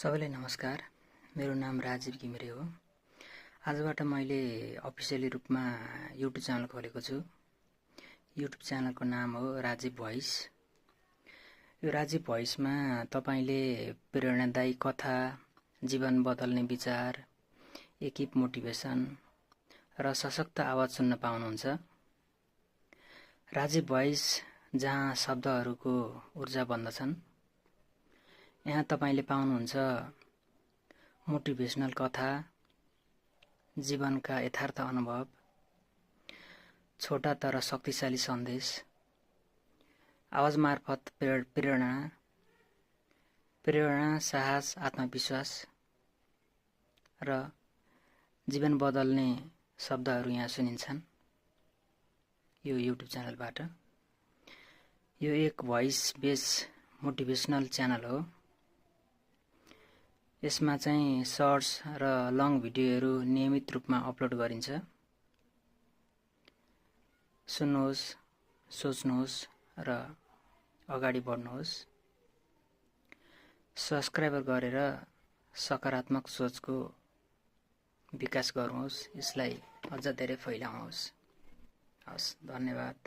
सबैलाई नमस्कार। मेरो नाम राजीव घिमिरे हो। आजबाट मैले अफिसियली रूपमा युट्युब च्यानल खोलेको छु। युट्युब च्यानलको नाम हो राजीव भोइस। यो राजीव भोइसमा तपाईले प्रेरणादायी कथा, जीवन बदल्ने विचार, एकिप मोटिभेसन र सशक्त आवाज सुन्न पाउनुहुन्छ। राजीव भोइस जहाँ शब्दहरूको ऊर्जा बन्दछन्, यहाँ तपाईले पाउनुहुन्छ मोटिभेशनल कथा, जीवनका यथार्थ अनुभव, छोटा तर शक्तिशाली सन्देश, आवाज मार्फत प्रेरणा, साहस, आत्मविश्वास र जीवन बदल्ने शब्दहरू यहाँ सुनिन्छन् यो युट्युब च्यानलबाट। यो एक भोइस बेस मोटिभेशनल च्यानल हो। यसमा चाहिँ सर्ट्स र लङ भिडियोहरू नियमित रूपमा अपलोड गरिन्छ। सुन्नुहोस्, सोच्नुहोस् र अगाडि बढ्नुहोस्। सब्स्क्राइब गरेर सकारात्मक सोचको विकास गर्नुहोस्। यसलाई अझ धेरै फैलाउनुहोस्। हस्, धन्यवाद।